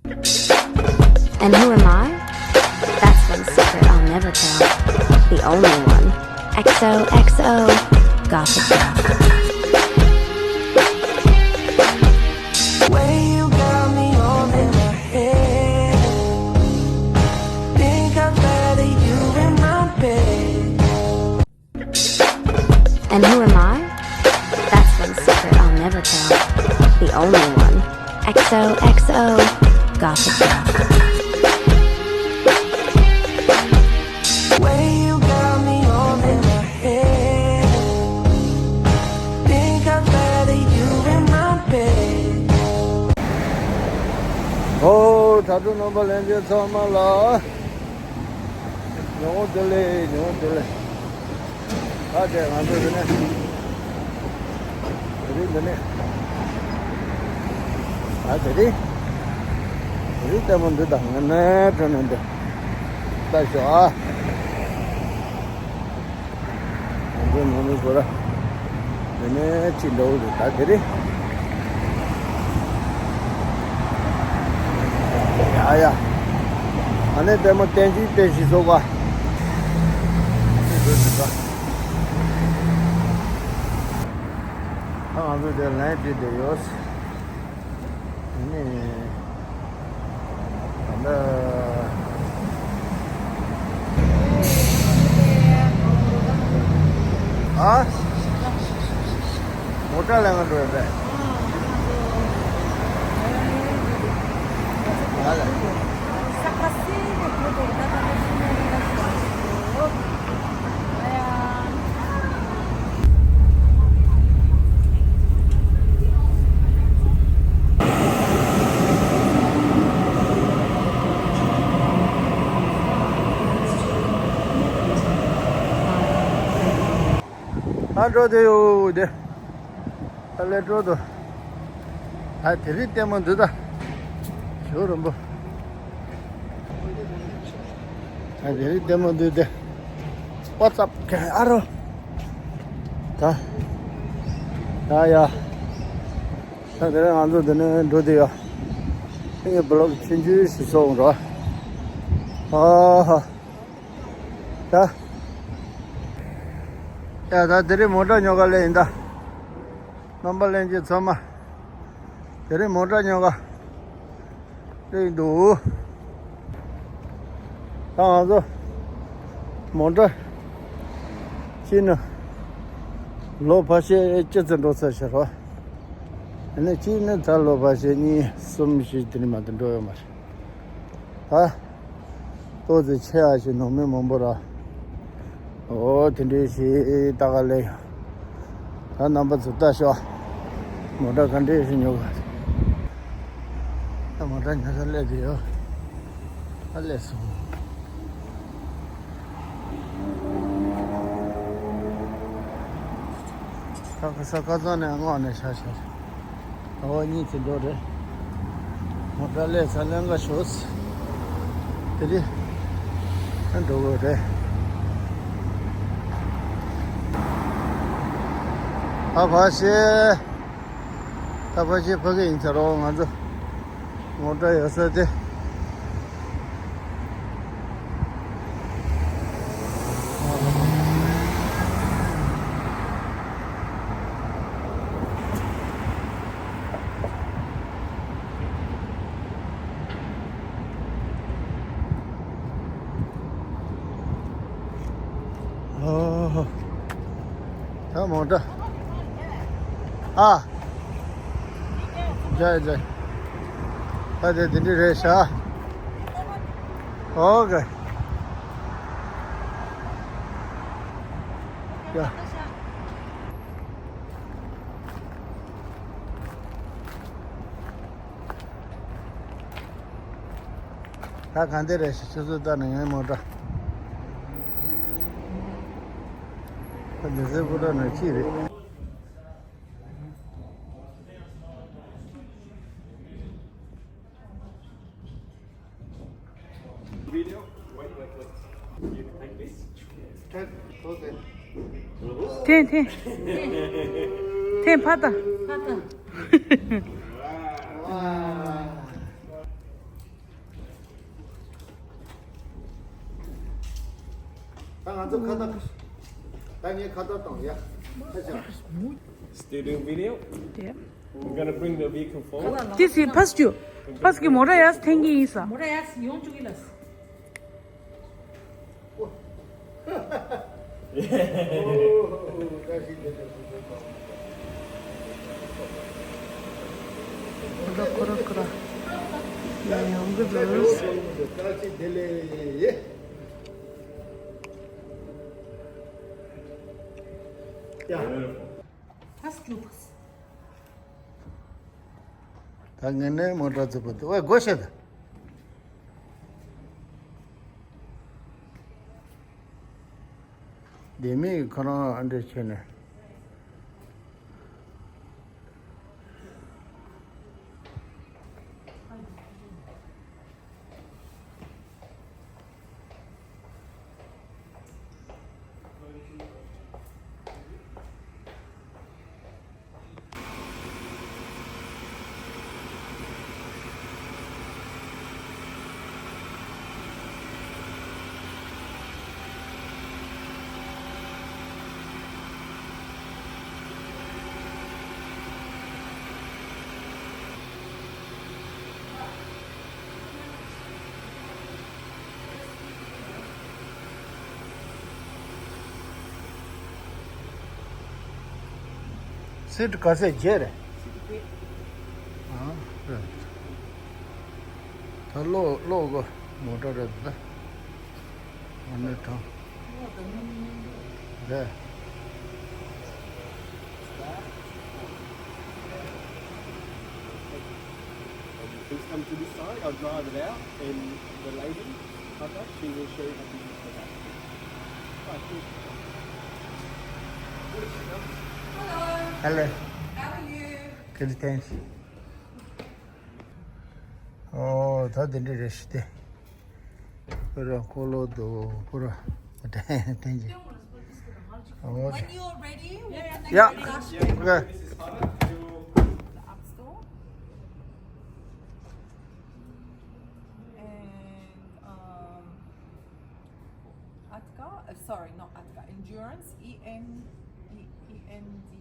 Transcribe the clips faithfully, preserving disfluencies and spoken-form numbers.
And who am I? That's one secret I'll never tell. The only one. X O X O. Gossip Girl. Way you got me all in my head. Think I'm better you in my bed. And who am I? That's one secret I'll never tell. The only one. X O X O. Gossip Girl. Way you got me all in my head. Think I'm better you in my bed. ཨོ། དྲ་གྲོགས་རྣམ་པ་ལྷན་རྒྱས་ཚང་མ་ལ། ཡོང་བདེ་ལེགས། ཡོང་བདེ་ལེགས། ད་དེ་ང་ཚོ་འདི་ནས། དེ་རིང་འདི་ནས། ད་དེ་རིང་། དེ་རིང་ལྟད་མོ་འདི་དང་ང་ནས་འགྲོ་ནས་འདི། ལྟ་ཤོག་ཨ། ང་ཚོ་ནང་མི་ཚོ་ར། དེ་ནས་ཅི་འདྲ་བོ་རེད་ད་དེ་རེད། ཡ་ཡ། ཨ་ནི་ལྟད་མོ་བསྟན་བཞིན་བསྟན་བཞིན་བཟོ་ག། ཨ་ང་ཚོ་དེ་ལན་བྲིས་བསྡད་ཡོད། དེ་ནས། ད་ལྟ། ཨ། མོ་ཊ་ལེན་ག་འགྲོ་ཡོད་པས། ཨ་ལ། ཨ་འགྲོ་དེ་ཡོད་དེ། ཨ་ལས་འགྲོ་དོ། ཨ་དེ་རིང་ལྟད་མོ་འདི་ད། ཞོ་རིན་པོ། ཨ་དེ་རིང་ལྟད་མོ་འདི་དེ། ཝ་ཙབ་ཁེ་ཨ་རོ། ད། ཡ་ཡ། ད་དེ་རིང་ང་ཚོ་འདི་ནས་འགྲོ་དེ་ཡོད། ངས་བི་ལོག་ཆུང་ཆུང་ཞིག་བཟོ་འོང་རོགས། ཨ་ཧ། ད། ཡ་ད་དེ་རིང་མོ་ཊ་ཉོ་ག་སླེབས་ཡིན་ད། རྣམ་པ་ལྷན་རྒྱས་ཚང་མ། དེ་རིང་མོ་ཊ་ཉོ་ག་སླེབས་འདུག་ད་ང་ཚོ་མོ་ཊ་ཁྱེར་ནས་ལོ་ཕལ་ཆེར་ཅི་ཙམ་འགྲོ་ཚར་ཤག་རོ། ཨ་ནི་གཅིག་ནི་ད་ལོ་ཕལ་ཆེར་གཉིས་གསུམ་བཞི་དེ་ནི་མ་གཏོགས་འགྲོ་ཡོད་མ་རེད། ད། ཏོག་ཙམ་ཆེ་ཡ་ཞིག་ནང་མི་མང་པོ་ར། ཨོ་དེ་འདྲའི་ཞིག་ལྟ་ག་ལེ། ད་རྣམ་པ་ཚོ་ལྟ་ཤོག་མོ་ཊ་ག་འདྲའི་ཞིག་ཉོ་ག། ད་མོ་ཊ་ཉོ་ས་སླེབས་དེ་ཡོད། ཨ་སླེབས་སོང་། ཁ་ཁ་ས་ཁ་སང་ནས་སྔོན་ནས་ཤ་ཤ། ཨོ་གཉིས་ཚེ་འགྲོ་རེད། མོ་ཊ་ལས་ས་ལེན་ག་ཤོག་དེ་རེད། ཨ་འགྲོ་དགོས་རེད། ད་ཕ་ཤེ། ད་ཕ་ཤེ་ཕ་གི་ཡིན་ཚ་རོགས་ང་ཚོ། ངོ་སྤྲོད་ཡོད་ས་དེ། ཨོ། ད་མོ་ཊ། ཨ། ཇའི་ཇའི། ད་དེ་དེ་འདྲ་རེད་ཤག་ཨོ་ཀེ། ཡ། ད་གང་འདྲ་རེད་ཤག་ཆུ་ཚོད་ལྟར་ན་ངའི་མོ་ཊ། ད་འདི་ཚོའི་སྤུ་ཊར་ནང་གཅིག་རེད། འཐེན་འཐེན། འཐེན་ཕར་ལྟ། ཕར་ལྟ། ང་ཚོ་ཁ་བརྡ། ད་ངས་ཁ་བརྡ་བཏང་ཡ། ཁ་བྱ། Still doing video? Yeah. We're gonna bring the vehicle forward. This is first you. First གི་མོ་ཊ་ཡར་འཐེན་གྱི་ཡིན་ས། མོ་ཊ་ཡར་ཡོང་བཅུག་གི་ལ། ཁོ་ར་ཁོ་ར་ཁོ་ར་ཡང་ཡོང་གི་འདུག་ད་ངས་ནས་མོ་ཊ་ཚུགས་པ་དེ་ཝེ་སྒོ་ཕྱེ་ད། ལྡེ་མིག་ཁོ་རང་ཨ་འདྲས་བྱས་ནས། སིཊ་ག་ཚད་བརྒྱད་རེད། ཨ་རེད། ད་གློག་གློག་གོ་མོ་ཊ་རེད་ད། ཨ་ནི་ཐང་། རེད། Please come to this side. I'll drive it out, and the lady, Tata, she will show you how to use the back. Right, cool. Hello. How are you? Good, thanks. ཨོ། ད་དེ་འདྲ་རེད་ཤི་སྟེ། ཁོ་ར་ཁོ་ལོ་དོ་ཁོ་ར། Thank you. ཨོ། When you're ready, we'll connect. Yeah. Okay. The App Store. And, um, Atka, uh, sorry, not Atka, Endurance, E N, E- E N D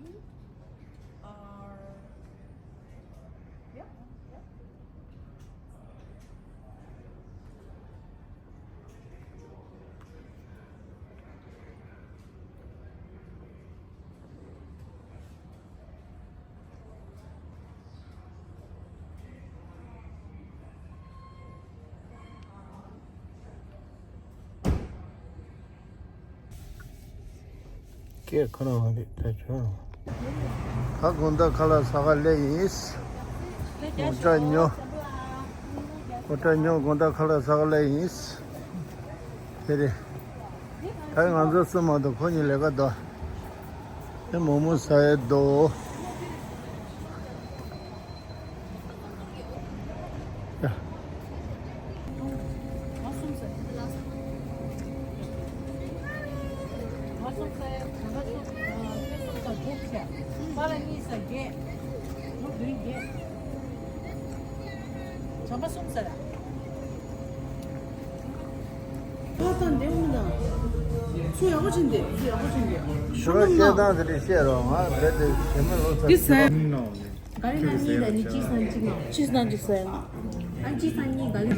U R. Yeah, yeah. སྐད་ཁོ་རང་རེད་ད་ཆོག་ད་དགོང་དག་ཁ་ལག་ཟ་ག་སླེབས་ཡིན། ངོ་ཅག་ཉོ། ངོ་ཅག་ཉོ་དགོང་དག་ཁ་ལག་ཟ་ག་སླེབས་ཡིན། དེ་རེད། ད་ང་ཚོ་གསུམ་མ་གཏོགས་ཁོ་གཉིས་ལས་ཀ་དོ། དེ་མོག་མོག་ཟ་ཡས་དོ། ཡ། ཁ་སང་འདེམས་མི་དང་། ཚུ་ཡག་པོ་བྱིན་ཏེ། ཚུ་ཡག་པོ་བྱིན་ཏེ། ཞུ་བ་བཤད་སྟངས་དེ་འདྲ་བཤད་རོགས། ང་རྦད་དེ་དེ་མི་ལོ་ཙཱ། འདི་ཟེར། ག་རེ་ན་གཉིས་ལ་ནི་གཅིག་སང་གཅིག་ང་། གཅིག་སང་གཅིག་ཟེར་ང་། ཨ་གཅིག་སང་གཉིས་ག་རེ།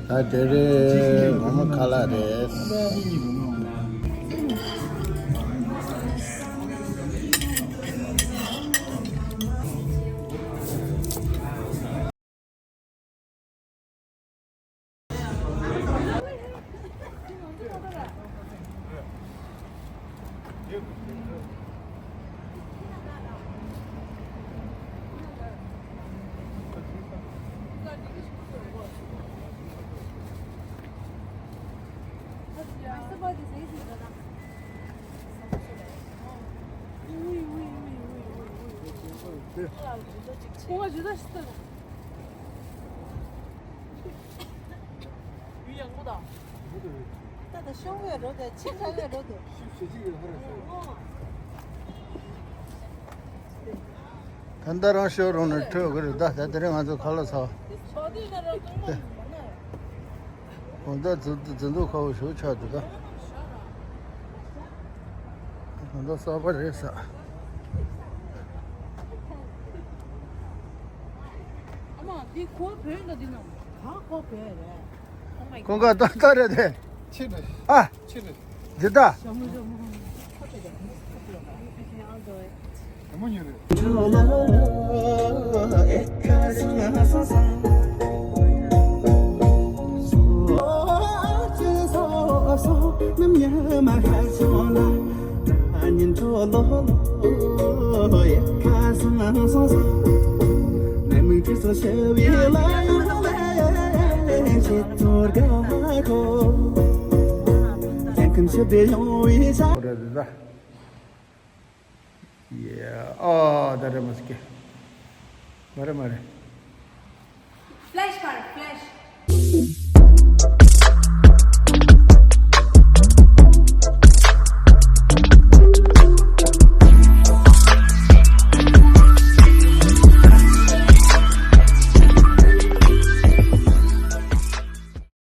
ད་དེ་རེད། མོག་མོག་ཁ་ལག་རེད། ད་ད་ཤོང་བའི་རོ་དེ་ཆེ་དྲགས་པའི་རོ་དེ། ད་ལྟ་རང་ཤོ་རུམ་ནས་ཐོན་གི་རེད་ད། ད་དེ་རིང་ང་ཚོ་ཁ་ལག་ཟ་བ། འོ་ད་འཛིན་འཛིན་གྲྭ་ཁག་པོ་ཞིག་ཆགས་འདུག་ད། ང་ཚོ་གསར་པ་རེད་ས། ཨ་མ། འདི་ཁོ་བོད་འདྲ་འདི་ན། ག་ཁོ་བོད་རེད། Oh my god. ཀོང་ཀ་ཏག་ཏག་རེད་དེ། ཕྱིར་རེད། ཨ། ཕྱིར་རེད། འདི་ད། ཞྭ་མོ་ཞྭ་མོ། Okay, I'll do it. ཞྭ་མོ་ཉོས་རེད། ཨོ་རེད་རེད་ད། ཡེ། ཨ་ད་རེད་མ་སྐྱེ། མ་རེད་མ་རེད། Flash ཕར་flash།